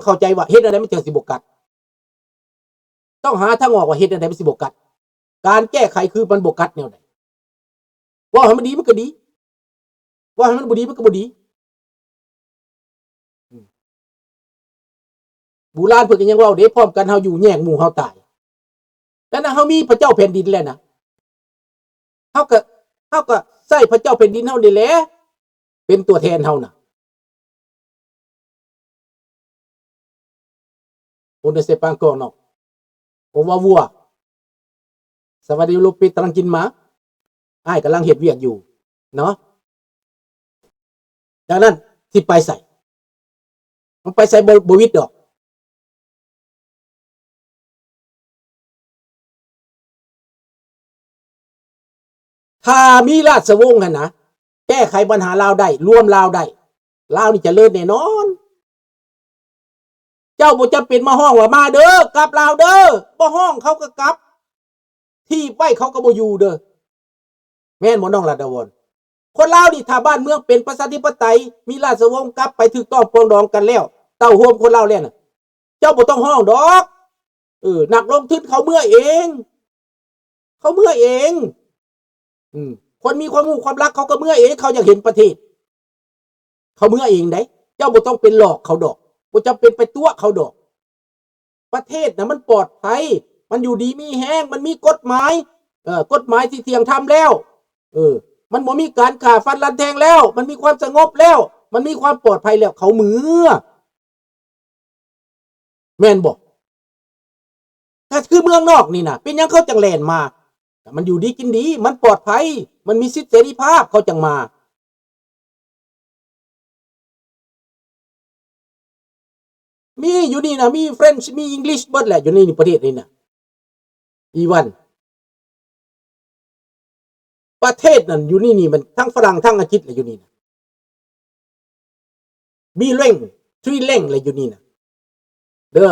ເຂົ້າໃຈວ່າເຮັດແນວໃດມັນຈັ່ງຊິບໍ່ກັດ. ຕ້ອງຫາທາງອອກວ່າເຮັດແນວໃດມັນຊິບໍ່ກັດ. ການແກ້ໄຂຄືມັນບໍ່ກັດແນວໃດ. ເວົ້າໃຫ້ມັນດີມັນກໍດີ. ເວົ້າໃຫ້ມັນບໍ່ດີມັນກໍບໍ່ດີ. ອືມ ບູຮານເພິ່ນກໍຍັງເວົ້າເດ້ ພ້ອມກັນເຮົາຢູ່ ແຍກໝູ່ເຮົາຕາຍ. ແຕ່ນັ້ນເຮົາມີພະເຈົ້າແຜ່ນດິນແລ້ວນະ. ເຮົາກໍ ເຮົາກໍໃຊ້ພະເຈົ້າແຜ່ນດິນເຮົານີ້ແຫຼະ ເປັນຕົວແທນເຮົານະ. On ne sait pas encore, non. On va voir. Ça va développer tranquillement. ອ້າຍກຳລັງເຮັດວຽກຢູ່ເນາະ. ດັ່ງນັ້ນ ຊິໄປໃສ? ມັນໄປໃສບໍ່ ບໍ່ຫວິດດອກ. ຖ້າມີລາຊະວົງຫັ້ນນະ ແກ້ໄຂບັນຫາລາວໄດ້ ລວມລາວໄດ້ ລາວນີ້ຈະເລີນແນ່ນອນ. ເຈົ້າບໍ່ຈຳເປັນມາຮ້ອງວ່າ ມາເດີ ກັບລາວເດີ ບໍ່ຮ້ອງເຂົາກໍກັບ ຖີບໄວ້ເຂົາກໍບໍ່ຢູ່ເດີ. ແມ່ນບໍ່ນ້ອງລັດດາວອນ? ຄົນລາວນີ້ ຖ້າບ້ານເມືອງເປັນປະຊາທິປະໄຕ ມີລາຊະວົງ ກັບໄປຖືກຕ້ອງປອງດອງກັນແລ້ວ ເຕົ້າໂຮມຄົນລາວແລ້ວນະ ເຈົ້າບໍ່ຕ້ອງຮ້ອງດອກ. ເອີ ນັກລົງທຶນເຂົາເມືອເອງ ເຂົາເມືອເອງ. ອືມ ຄົນມີຄວາມຮູ້ຄວາມລັກ ເຂົາກໍເມືອເອງ ເຂົາຢາກເຫັນປະເທດ ເຂົາເມືອເອງໃດ໋. ເຈົ້າບໍ່ຕ້ອງໄປຫຼອກເຂົາດອກ ບໍ່ຈຳເປັນໄປຕົວະເຂົາດອກ. ປະເທດນະມັນປອດໄພ ມັນຢູ່ດີມີແຮງ ມັນມີກົດໝາຍ ເອີ ກົດໝາຍທີ່ທ່ຽງທຳແລ້ວ ເອີ ມັນບໍ່ມີການຂ້າຟັນລັນແທງແລ້ວ ມັນມີຄວາມສະຫງົບແລ້ວ ມັນມີຄວາມປອດໄພແລ້ວ ເຂົາເມືອ ແມ່ນບໍ່? ກໍຄືເມືອງນອກນີ້ນະ ເປັນຫຍັງເຂົາຈັ່ງແລ່ນມາ? ມັນຢູ່ດີກິນດີ ມັນປອດໄພ ມັນມີສິດເສລີພາບ ເຂົາຈັ່ງມາ. ມີຢູ່ນີ້ນະ ມີ French ມີ English ເບິດແຫຼະ ຢູ່ໃນນີ້ ປະເທດນີ້ນະ ອີວັນ ປະເທດນັ້ນຢູ່ນີ້ນີ້ ມັນທັງຝຣັ່ງທັງອັງກິດແຫຼະ ຢູ່ນີ້ນະ bilingue trilingue ແຫຼະ ຢູ່ນີ້ນະ ເດີ.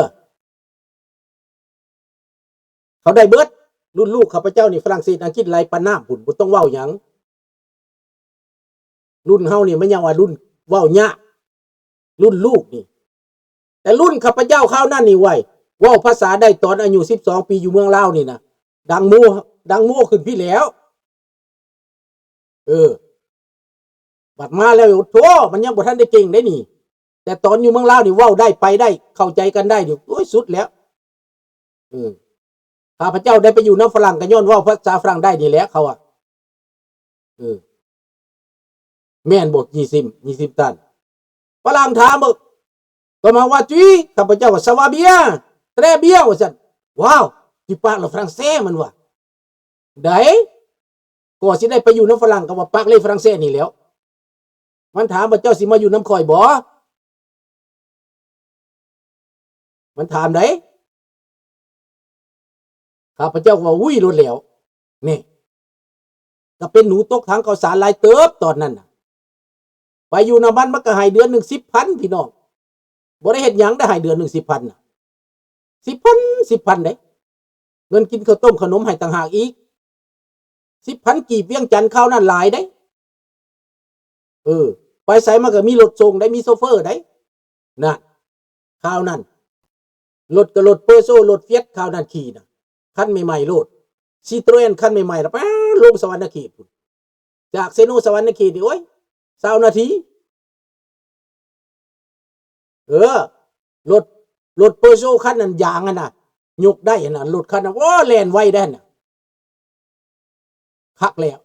ເຂົາໄດ້ເບິດ ລຸ້ນລູກຂ້າພະເຈົ້ານີ້ ຝຣັ່ງເສດ ອັງກິດໄຫຼປານນ້ຳພຸ້ນ ບໍ່ຕ້ອງເວົ້າຫຍັງ. ລຸ້ນເຮົານີ້ມັນຍັງວ່າລຸ້ນເວົ້າຍາກ ລຸ້ນລູກນີ້ ແຕ່ລຸ້ນຂ້າພະເຈົ້າຄາວນັ້ນນີ້ ໄວ້ ເວົ້າພາສາໄດ້ຕອນອາຍຸສິບສອງປີຢູ່ເມືອງລາວນີ້ນະ ດັງໂມ ດັງໂມຂຶ້ນພີ້ແລ້ວ. ເອີ ບັດມາແລ້ວ ໂອ້ໂທ ມັນຍັງບໍ່ທັນໄດ້ເກັ່ງເດ້ນີ້ ແຕ່ຕອນຢູ່ເມືອງລາວນີ້ເວົ້າໄດ້ໄປໄດ້ ເຂົ້າໃຈກັນໄດ້ນີ້ ໂອ້ຍ ສຸດແລ້ວ. ເອີ ຂ້າພະເຈົ້າໄດ້ໄປຢູ່ນຳຝຣັ່ງ ກໍຍ້ອນເວົ້າພາສາຝຣັ່ງໄດ້ນີ້ແຫຼະ ເຂົາວ່າ ເອີ ແມ່ນບໍ່ ຍີ່ຊິມ ຍີ່ຊິມຕັນ? ຝຣັ່ງຖາມເບິ່ງ Comment vas-tu? ຂ້າພະເຈົ້າວ່າ Ça va bien, très bien ວ່າຊັ້ນ. Wow, tu parles français ມັນວ່າ. ໄດ້ ກໍຊິໄດ້ໄປຢູ່ນຳຝຣັ່ງ ກໍວ່າ Parle français ນີ້ແຫຼ້ວ. ມັນຖາມວ່າ ເຈົ້າຊິມາຢູ່ນຳຂ້ອຍບໍ່? ມັນຖາມໃດ໋ ຂ້າພະເຈົ້າກໍວ່າ ອຸ້ຍ ໂລດແລ້ວ ນີ້ ກໍເປັນໜູຕົກຖັງເຂົ້າສານຫຼາຍເຕີບຕອນນັ້ນນະ. ໄປຢູ່ນຳມັນ ມັນກໍໃຫ້ເດືອນໜຶ່ງສິບພັນ ພີ່ນ້ອງ ບໍ່ໄດ້ເຮັດຫຍັງ ໄດ້ໃຫ້ເດືອນໜຶ່ງສິບພັນນະ ສິບພັນ ສິບພັນເດ້ ເງິນກິນເຂົ້າຕົ້ມເຂົ້າໜົມໃຫ້ຕ່າງຫາກອີກ ສິບພັນກີບວຽງຈັນຄາວນັ້ນຫຼາຍເດ້. ເອີ ໄປໃສມັນກໍມີລົດສົ່ງໄດ້ ມີໂຊເຟີໄດ້ ນັ້ນ ຄາວນັ້ນ ລົດກໍລົດ Peugeot ລົດ Fiat ຄາວນັ້ນຂີ່ນະ ຄັນໃໝ່ໆໂລດ Citroën ຄັນໃໝ່ໆ ລະປາດ ລົງສະຫວັນນະເຂດພຸ້ນ ຈາກເຊໂນສະຫວັນນະເຂດນີ້ ໂອ້ຍ ຊາວນາທີ. ເອີ ລົດ ລົດ Peugeot ຄັນນັ້ນ ຢາງຫັ້ນນະ ຍົກໄດ້ຫັ້ນນະ ລົດຄັນນັ້ນ ໂອ້ ແລ່ນໄວໄດ໋ຫັ້ນນະ. ຄັກແລ້ວ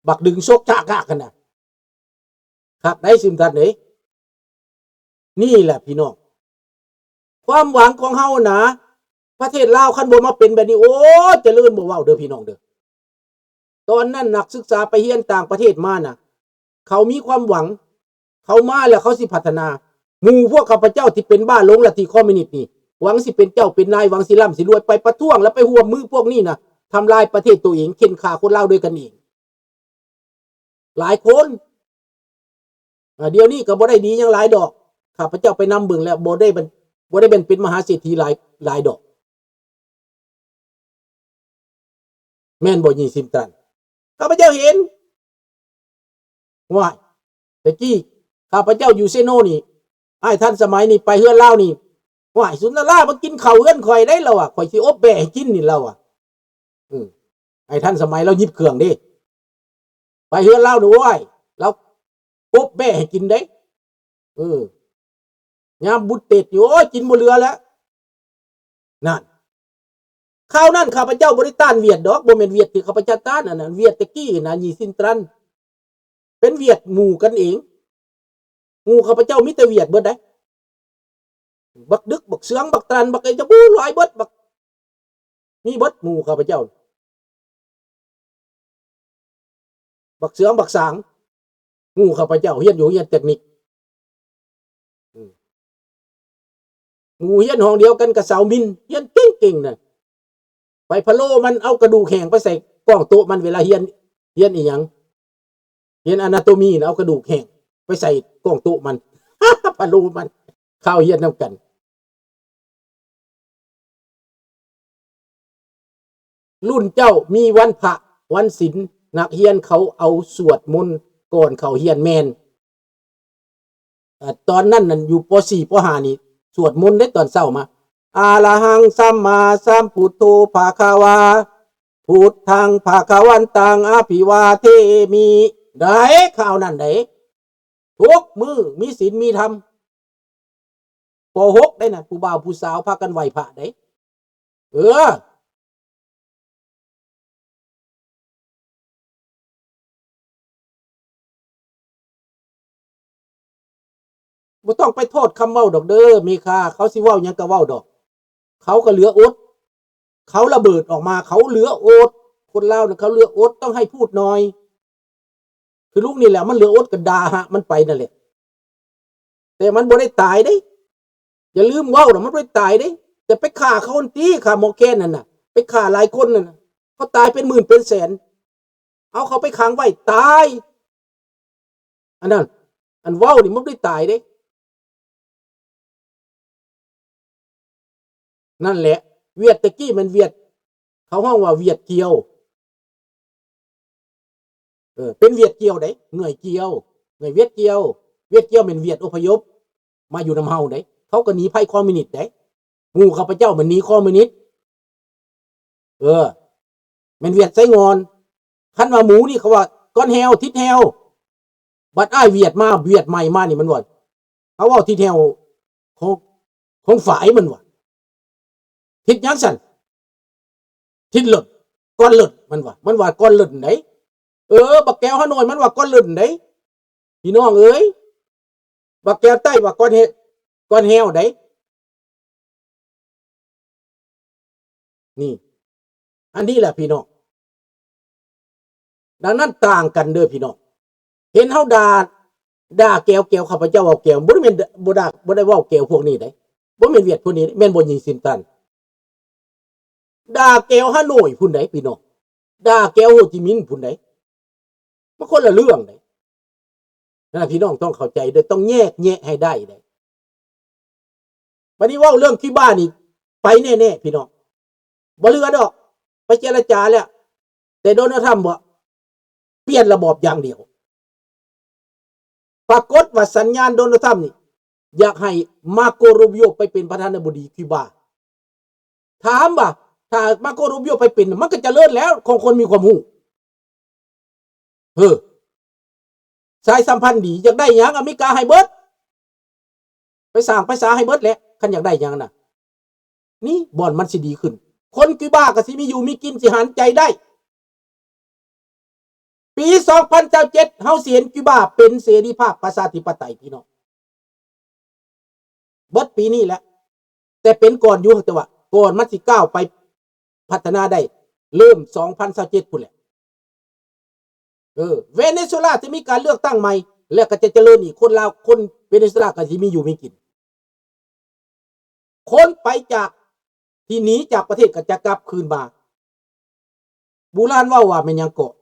ບັກດຶງໂຊກຈາກກາກຫັ້ນນະ ຄັກໄດ໋ ຊິມທັດເອີຍ. ນີ້ແຫຼະພີ່ນ້ອງ ຄວາມຫວັງຂອງເຮົານະ ປະເທດລາວຄັນບໍ່ມາເປັນແບບນີ້ ໂອ້ຍ ຈະເລີນບໍ່ເວົ້າເດີພີ່ນ້ອງເດີ. ຕອນນັ້ນນັກສຶກສາໄປຮຽນຕ່າງປະເທດມານະ ເຂົາມີຄວາມຫວັງ ເຂົາມາແລ້ວເຂົາຊິພັດທະນາ. ໝູ່ພວກຂ້າພະເຈົ້າທີ່ເປັນບ້າຫຼົງລັດທິຄອມມິວນິດນີ້ ຫວັງຊິເປັນເຈົ້າເປັນນາຍ ຫວັງຊິລ່ຳຊິລວຍ ໄປປະທ້ວງ ແລະ ໄປຮ່ວມມືພວກນີ້ນະ ທຳລາຍປະເທດໂຕເອງ ເຂັ່ນຂ້າຄົນລາວດ້ວຍກັນເອງ. ຫຼາຍຄົນ ອາ ດຽວນີ້ກໍບໍ່ໄດ້ດີຫຍັງຫຼາຍດອກ. ຂ້າພະເຈົ້າໄປນຳເບິ່ງແລ້ວ ບໍ່ໄດ້ ບໍ່ໄດ້ແມ່ນເປັນມະຫາເສດຖີຫຼາຍ ຫຼາຍດອກ. ແມ່ນບໍ່ ຍີ່ຊິມຕັນ? ຂ້າພະເຈົ້າເຫັນ. ວ້າຍ ແຕ່ກີ້ຂ້າພະເຈົ້າຢູ່ເຊໂນນີ້ ອ້າຍທັນສະໄໝນີ້ໄປເຮືອນລາວນີ້ "ໂອ້ຍ ສຸນດາລາ ມາກິນເຂົ້າເຮືອນຂ້ອຍໄດ໋" ລາວວ່າ, "ຂ້ອຍຊິອົບແບ້ໃຫ້ກິນນີ້" ລາວວ່າ. ເອີ ອ້າຍທັນສະໄໝລາວຍຶດເຄື່ອງເດ້ ໄປເຮືອນລາວນີ້ ໂອ້ຍ ລາວອົບແບ້ໃຫ້ກິນເດ້. ເອີ ຍາມບຸດເຕັດນີ້ ໂອ້ຍ ກິນບໍ່ເຫຼືອແລ້ວ. ນັ້ນ ຄາວນັ້ນຂ້າພະເຈົ້າບໍ່ໄດ້ຕ້ານຫວຽດດອກ, ບໍ່ແມ່ນຫວຽດທີ່ຂ້າພະເຈົ້າຕ້ານ, ອັນນັ້ນຫວຽດແຕ່ກີ້ນະ ຢີຊິນຕຣັນ ເປັນຫວຽດໝູ່ກັນເອງ. ໝູ່ຂ້າພະເຈົ້າມີແຕ່ຫວຽດເບິດໃດ໋. ບັກດຶກ ບັກເຊືອງ ບັກຕຣັນ ບັກໄອ້ຈະບູຫຼາຍເບິດ, ບັກ ມີເບິດໝູ່ຂ້າພະເຈົ້າ. ບັກເຊືອງ ບັກສາງ ໝູ່ຂ້າພະເຈົ້າຮຽນຢູ່ໂຮງຮຽນເຕັກນິກ. ອືມ ໝູ່ຮຽນຫ້ອງດຽວກັນກັບສາວມິນ ຮຽນເກັ່ງໆນະ. ໄປພະໂລມັນເອົາກະດູກແຫ້ງໄປໃສ່ກ້ອງໂຕະມັນ ເວລາຮຽນ ຮຽນອີ່ຫຍັງ ຮຽນອານາໂຕມີນະ ເອົາກະດູກແຫ້ງໄປໃສ່ກ້ອງໂຕະມັນ ພະໂລມັນ ຄາວຮຽນນຳກັນ. ລຸ້ນເຈົ້າມີວັນພະວັນສິນ ນັກຮຽນເຂົາເອົາສວດມົນກ່ອນເຂົ້າຮຽນ. ແມ່ນ ເອີ ຕອນນັ້ນນັ້ນຢູ່ ປໍສີ່ ປໍຫ້ານີ້ ສວດມົນເດ້ຕອນເຊົ້າມາ ອະລະຫັງ ສຳມາສຳພຸດໂທ ພະຄະວາ ພຸດທັງ ພະຄະວັນຕັງ ອະພິວາເທມິ ໄດ້ ຄາວນັ້ນໄດ້ ທຸກມື້ມີສິນມີທຳ. ປໍຫົກໄດ້ນະ ຜູ້ບ່າວຜູ້ສາວພາກັນໄຫວ້ພະໄດ້. ເອີ ບໍ່ຕ້ອງໄປໂທດຄຳເວົ້າດອກເດີແມ່ຄ້າ, ເຂົາຊິເວົ້າຫຍັງກໍເວົ້າດອກ, ເຂົາກໍເຫຼືອອົດ, ເຂົາລະເບີດອອກມາ, ເຂົາເຫຼືອອົດ. ຄົນລາວນະ ເຂົາເຫຼືອອົດ, ຕ້ອງໃຫ້ພູດໜ້ອຍ. ຄືລຸງນີ້ແຫຼະ ມັນເຫຼືອອົດກໍດ່າຫະມັນໄປນັ້ນແຫຼະ, ແຕ່ມັນບໍ່ໄດ້ຕາຍເດ້. ຢ່າລືມເວົ້ານະ ມັນບໍ່ໄດ້ຕາຍເດ້, ແຕ່ໄປຂ້າເຂົາຫັ້ນຕິ, ຂ້າໝໍແຄນນັ້ນນະ, ໄປຂ້າຫຼາຍຄົນນັ້ນນະ, ເຂົາຕາຍເປັນໝື່ນເປັນແສນ, ເອົາເຂົາໄປຂັງໄວ້ຕາຍ. ອັນນັ້ນ ອັນເວົ້ານີ້ມັນບໍ່ໄດ້ຕາຍເດ້. ນັ້ນແຫຼະ ຫວຽດແຕ່ກີ້ແມ່ນຫວຽດ ເຂົາຮ້ອງວ່າຫວຽດກຽວ. ເອີ ເປັນຫວຽດກຽວເດ້, ໜ່ວຍກຽວ, ໜ່ວຍຫວຽດກຽວ. ຫວຽດກຽວແມ່ນຫວຽດອົບພະຍົບມາຢູ່ນຳເຮົາເດ້, ເຂົາກໍໜີໄພຄອມມິວນິດເດ້. ໝູ່ຂ້າພະເຈົ້າມັນໜີຄອມມິວນິດ. ເອີ ແມ່ນຫວຽດໄຊງອນ. ຄັນວ່າໝູນີ້ເຂົາວ່າກ້ອນແຮວ, ທິດແຮວ. ບັດອ້າຍຫວຽດມາ, ຫວຽດໃໝ່ມານີ້ມັນວ່າ ເຮົາເວົ້າທິດແຮວຂອງ, ຂອງຝາຍມັນວ່າ ທິດຫຍັງຊັ້ນ? ທິດເລິດ, ກ້ອນເລິດ ມັນວ່າ, ມັນວ່າກ້ອນເລິດໃດ. ເອີ ບັກແກ້ວຮາໂນ້ຍມັນວ່າກ້ອນເລິດໃດ ພີ່ນ້ອງເອີຍ. ບັກແກ້ວໃຕ້ວ່າກ້ອນເຮ, ກ້ອນແຮວໃດ. ນີ້ ອັນນີ້ແຫຼະພີ່ນ້ອງ. ດັ່ງນັ້ນຕ່າງກັນເດີພີ່ນ້ອງ. ເຫັນເຮົາດ່າ, ດ່າແກວ, ແກວ ຂ້າພະເຈົ້າເວົ້າແກວ, ບໍ່ໄດ້ແມ່ນ, ບໍ່ໄດ້, ບໍ່ໄດ້ເວົ້າແກວພວກນີ້ເດ້, ບໍ່ແມ່ນຫວຽດພວກນີ້, ແມ່ນບໍ່ຍິງຊິນຕັນ. ດ່າແກວຮາໂນ້ຍພຸ້ນໃດ໋ພີ່ນ້ອງ, ດ່າແກວໂຮຈິມິນພຸ້ນໃດ໋, ມັນຄົນລະເລື່ອງໃດ໋. ນັ້ນ ພີ່ນ້ອງຕ້ອງເຂົ້າໃຈເດີ, ຕ້ອງແຍກແຍະໃຫ້ໄດ້ໃດ໋. ບັດນີ້ເວົ້າເລື່ອງຄິວບານີ້ ໄປແນ່ໆ ພີ່ນ້ອງ, ບໍ່ເຫຼືອດອກ, ໄປເຈລະຈາແລ້ວ, ແຕ່ໂດນັລທຳບໍ່ ປ່ຽນລະບອບຢ່າງດຽວ. ປາກົດວ່າສັນຍານໂດນັລທຳນີ້ ຢາກໃຫ້ມາໂກ ຣູບິໂອ ໄປເປັນປະທານາທິບໍດີຄິວບາ. ຖາມວ່າ ຖ້າມາໂກ ຣູບິໂອ ໄປເປັນ ມັນກໍຈະເລີນແລ້ວ ຂອງຄົນມີຄວາມຮູ້. ເອີ ສາຍສຳພັນດີ, ຢາກໄດ້ຫຍັງ ອາເມລິກາໃຫ້ເບິດ, ໄປສ້າງໄປສາໃຫ້ເບິດແຫຼະ ຄັນຢາກໄດ້ຫຍັງນະ. ນີ້ບ່ອນມັນຊິດີຂຶ້ນ, ຄົນຄິວບາກໍຊິມີຢູ່ມີກິນ, ຊິຫັນໃຈໄດ້. ປີສອງພັນຊາວເຈັດ ເຮົາຊິເຫັນຄິວບາເປັນເສລີພາບປະຊາທິປະໄຕ ພີ່ນ້ອງ. ເບິດປີນີ້ແຫຼະ, ແຕ່ເປັນກ່ອນຢູ່, ແຕ່ວ່າກ່ອນມັນຊິກ້າວໄປພັດທະນາໄດ້ ເລີ່ມສອງພັນຊາວເຈັດພຸ້ນແຫຼະ. ເອີ ເວເນຊູເອລາຈະມີການເລືອກຕັ້ງໃໝ່ ແລ້ວກໍຈະຈະເລີນອີກ, ຄົນລາວ ຄົນເວເນຊູເອລາກໍຊິມີຢູ່ມີກິນ. ຄົນໄປຈາກ ທີ່ໜີຈາກປະເທດກໍຈະກັບຄືນມາ. ບູຮານເວົ້າວ່າແມ່ນຫຍັງເກາະ?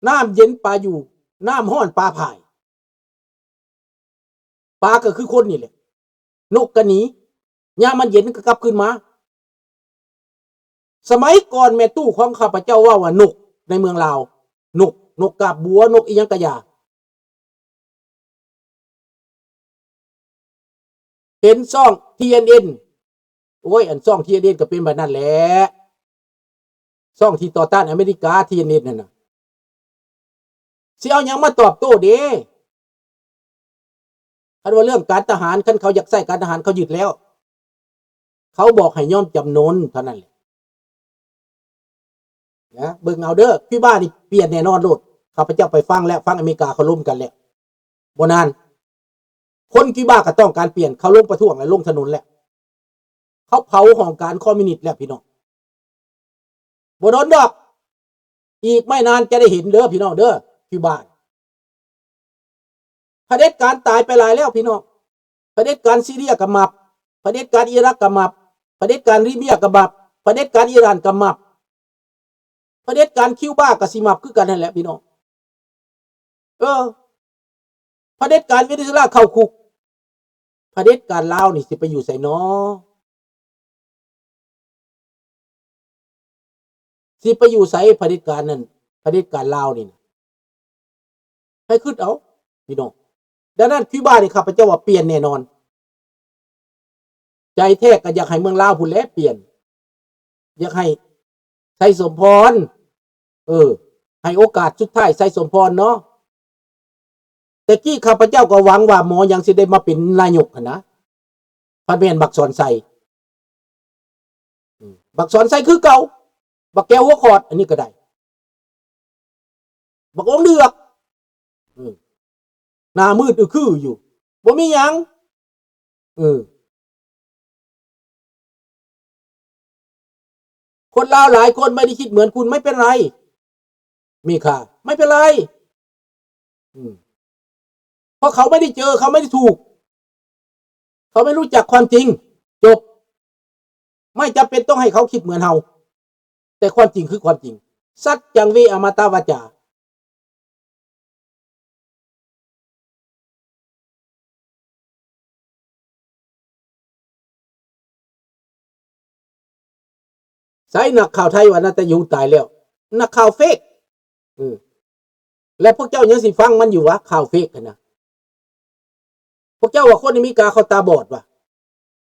ນ້ຳເຢັນປາຢູ່, ນ້ຳຮ້ອນປາພາຍ. ປາກໍຄືຄົນນີ້ແຫຼະ, ນົກກໍໜີ, ຍາມມັນເຢັນກໍກັບຄືນມາ. ສະໄໝກ່ອນແມ່ຕູ້ຂອງຂ້າພະເຈົ້າເວົ້າວ່ານົກໃນເມືອງລາວ, ນົກ, ນົກກາບບົວ, ນົກອີ່ຫຍັງກະຢ່າ. ເຫັນຊ່ອງ ທີເອັນເອັນ ໂອ້ຍ ອັນຊ່ອງ ທີເອັນເອັນ ກໍເປັນແບບນັ້ນແຫຼະ ຊ່ອງທີ່ຕໍ່ຕ້ານອາເມລິກາ ທີເອັນເອັນ ນັ້ນນະ ຊິເອົາຫຍັງມາຕອບໂຕ້ເດ? ຄັນວ່າເລື່ອງການທະຫານ ຄັນເຂົາຢາກໃຊ້ການທະຫານ ເຂົາຍຶດແລ້ວ ເຂົາບອກໃຫ້ຍອມຈຳນົນເທົ່ານັ້ນແຫຼະ ນະ ເບິ່ງເອົາເດີ ຄິວບານີ້ປ່ຽນແນ່ນອນໂລດ ຂ້າພະເຈົ້າໄປຟັງແລ້ວ ຟັງອາເມລິກາເຂົາລົມກັນແລ້ວ ບໍ່ນານ ຄົນຄິວບາກໍຕ້ອງການປ່ຽນ ເຂົາລົງປະທ້ວງແລ້ວ ລົງຖະໜົນແລ້ວ ເຂົາເຜົາຫ້ອງການຄອມມິວນິດແລ້ວພີ່ນ້ອງ ບໍ່ດົນດອກ ອີກໄມ່ນານຈະໄດ້ເຫັນເດີພີ່ນ້ອງເດີ ຄິວບາ ຜະເດັດການຕາຍໄປຫຼາຍແລ້ວພີ່ນ້ອງ ຜະເດັດການຊີເຣຍກໍໝັບ ຜະເດັດການອີຣັກກໍໝັບ ຜະເດັດການລີເບຍກໍໝັບ ຜະເດັດການອີຣານກໍໝັບ ຜະເດັດການຄິວບາກໍຊິໝັບຄືກັນຫັ້ນແຫຼະພີ່ນ້ອງ ເອີ ຜະເດັດການເວເນຊູເອລາເຂົ້າຄຸກ ຜະເດັດການລາວນີ້ຊິໄປຢູ່ໃສນໍ? ຊິໄປຢູ່ໃສ ຜະເດັດການນັ້ນ ຜະເດັດການລາວນີ້ນະ ໃຫ້ຄິດເອົາພີ່ນ້ອງ ດັ່ງນັ້ນ ຄິວບານີ້ ຂ້າພະເຈົ້າວ່າປ່ຽນແນ່ນອນ ໃຈແທ້ກໍຢາກໃຫ້ເມືອງລາວພຸ້ນແຫຼະປ່ຽນ ຢາກໃຫ້ໄຊສົມພອນ ເອີ ໃຫ້ໂອກາດສຸດທ້າຍໄຊສົມພອນເນາະ ແຕ່ກີ້ຂ້າພະເຈົ້າກໍຫວັງວ່າໝໍຫຍັງຊິໄດ້ມາເປັນນາຍົກຫັ້ນນະ ພັດແມ່ນບັກສອນໄຊ ອືມ ບັກສອນໄຊຄືເກົ່າ ບັກແກ້ວຫົວຂອດ ອັນນີ້ກໍໄດ້ ບັກອົງເດືອກ ອືມ ໜ້າມືດອືຄືຢູ່ ບໍ່ມີຫຍັງ ເອີ ຄົນລາວຫຼາຍຄົນໄມ່ໄດ້ຄິດເໝືອນຄຸນ ໄມ່ເປັນໄຣ ມີຄ່າ ໄມ່ເປັນໄຣ ອືມ ເພາະເຂົາໄມ່ໄດ້ເຈີ ເຂົາໄມ່ໄດ້ຖືກ ເຂົາໄມ່ຮູ້ຈັກຄວາມຈິງ ຈົບ ໄມ່ຈຳເປັນຕ້ອງໃຫ້ເຂົາຄິດເໝືອນເຮົາ ແຕ່ຄວາມຈິງຄືຄວາມຈິງ ສັດຈັງເວອະມະຕະວາຈາ ໃສນັກຂ່າວໄທວ່ານະຕະຍາຫູຕາຍແລ້ວ ນັກຂ່າວເຟກ ເອີ ແລະພວກເຈົ້າຍັງຊິຟັງມັນຢູ່ຫວາ ຂ່າວເຟກຫັ້ນນະ ພວກເຈົ້າວ່າຄົນອາເມລິກາເຂົາຕາບອດຫວາ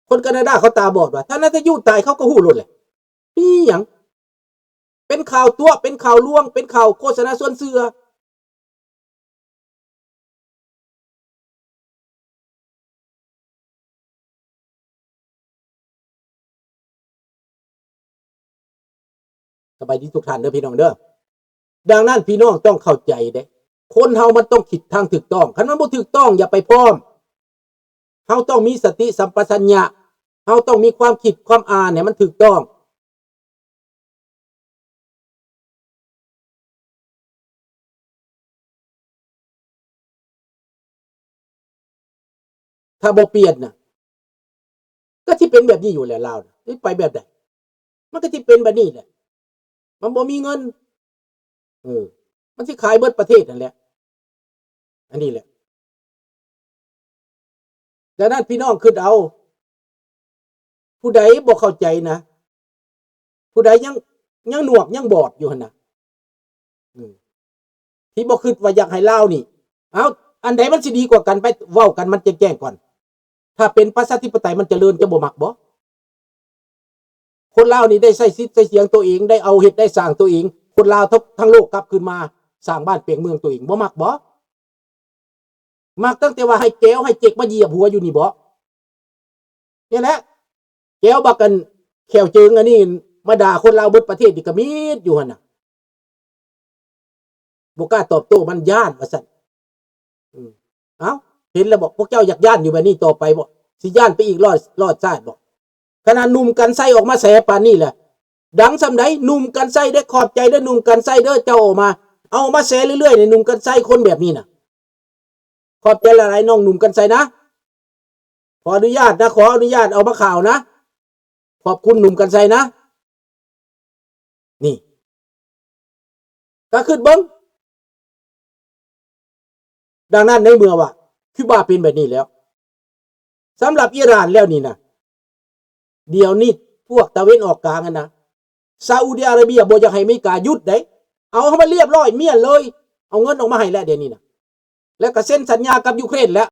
ຄົນການາດາເຂົາຕາບອດຫວາ ຖ້ານະຕະຍາຫູຕາຍເຂົາກໍຮູ້ໂລດແຫຼະ ມີຫຍັງ ເປັນຂ່າວຕົວະ ເປັນຂ່າວລວງ ເປັນຂ່າວໂຄສະນາຊວນເຊື່ອ ສະບາຍດີທຸກທ່ານເດີພີ່ນ້ອງເດີ ດັ່ງນັ້ນພີ່ນ້ອງຕ້ອງເຂົ້າໃຈເດ້ ຄົນເຮົາມັນຕ້ອງຄິດທາງຖືກຕ້ອງ ຄັນມັນບໍ່ຖືກຕ້ອງຢ່າໄປພ້ອມ ເຮົາຕ້ອງມີສະຕິສຳປະຊັນຍະ ເຮົາຕ້ອງມີຄວາມຄິດຄວາມອ່ານໃຫ້ມັນຖືກຕ້ອງ ຖ້າບໍ່ປ່ຽນນະ ກໍຊິເປັນແບບນີ້ຢູ່ແຫຼະ ລາວນະ ຊິໄປແບບໃດ ມັນກໍຊິເປັນແບບນີ້ແຫຼະ ມັນບໍ່ມີເງິນ ເອີ ມັນຊິຂາຍເບິດປະເທດຫັ້ນແຫຼະ ອັນນີ້ແຫຼະ ດັ່ງນັ້ນພີ່ນ້ອງຄິດເອົາ ຜູ້ໃດບໍ່ເຂົ້າໃຈນະ ຜູ້ໃດຍັງ ຍັງໜວກຍັງບອດຢູ່ຫັ້ນນະ ອືມ ທີ່ບໍ່ຄິດວ່າຢາກໃຫ້ລາວນີ້ ເອົ້າ ອັນໃດມັນຊິດີກວ່າກັນ ໄປເວົ້າກັນມັນແຈ້ງໆກ່ອນ ຖ້າເປັນປະຊາທິປະໄຕມັນຈະເລີນ ເຈົ້າບໍ່ມັກບໍ່? ຄົນລາວນີ້ໄດ້ໃຊ້ສິດໃຊ້ສຽງໂຕເອງ ໄດ້ເອົາເຮັດໄດ້ສ້າງໂຕເອງ ຄົນລາວທັງ ທັງໂລກກັບຄືນມາສ້າງບ້ານແປງເມືອງໂຕເອງ ບໍ່ມັກບໍ່? ມັກຕັ້ງແຕ່ວ່າໃຫ້ແກວໃຫ້ເຈັກມາຢຽບຫົວຢູ່ນີ້ບໍ? ນີ້ແຫຼະ ແກວບັກອັນແຂ້ວເຈີງອັນນີ້ ມາດ່າຄົນລາວເບິດປະເທດນີ້ກະມີດຢູ່ຫັ້ນນະ ບໍ່ກ້າຕອບໂຕ້ມັນ ຢ້ານວ່າຊັ້ນ. ອືມ ເອົ້າ ເຫັນແລ້ວບໍ? ພວກເຈົ້າຢາກຢ້ານຢູ່ແບບນີ້ຕໍ່ໄປບໍ? ຊິຢ້ານໄປອີກລອດ ລອດຊາດບໍ? ຂະໜາດໜຸ່ມ ກັນໄຊ ອອກມາແສປານນີ້ແຫຼະ ດັງສ່ຳໃດ? ໜຸ່ມ ກັນໄຊ ເດ້ ຂອບໃຈເດີ ໜຸ່ມ ກັນໄຊ ເດີ ເຈົ້າອອກມາ ເອົາມາແຊເລື້ອຍໆ ນີ້ ໜຸ່ມ ກັນໄຊ ຄົນແບບນີ້ນະ ຂອບໃຈຫຼາຍໆ ນ້ອງໜຸ່ມ ກັນໄຊ ນະ ຂໍອະນຸຍາດນະ ຂໍອະນຸຍາດເອົາມາຂ່າວນະ ຂອບຄຸນໜຸ່ມ ກັນໄຊ ນະ ນີ້ ກະຄຶດເບິ່ງ. ດັ່ງນັ້ນ ໃນເມື່ອວ່າຄິວບາເປັນແບບນີ້ແລ້ວ ສຳລັບອີຣານແລ້ວນີ້ນະ ດຽວນີ້ພວກຕາເວັນອອກກາງຫັ້ນນະ ຊາອຸດີອາຣາເບຍບໍ່ຢາກໃຫ້ອາເມລິກາຢຸດໃດ ເອົາໃຫ້ມັນລຽບຮ້ອຍ ມ້ຽນເລີຍ ເອົາເງິນອອກມາໃຫ້ແລ້ວດຽວນີ້ນະ ແລ້ວກະເຊັນສັນຍາກັບຢູເຄຣນແລ້ວ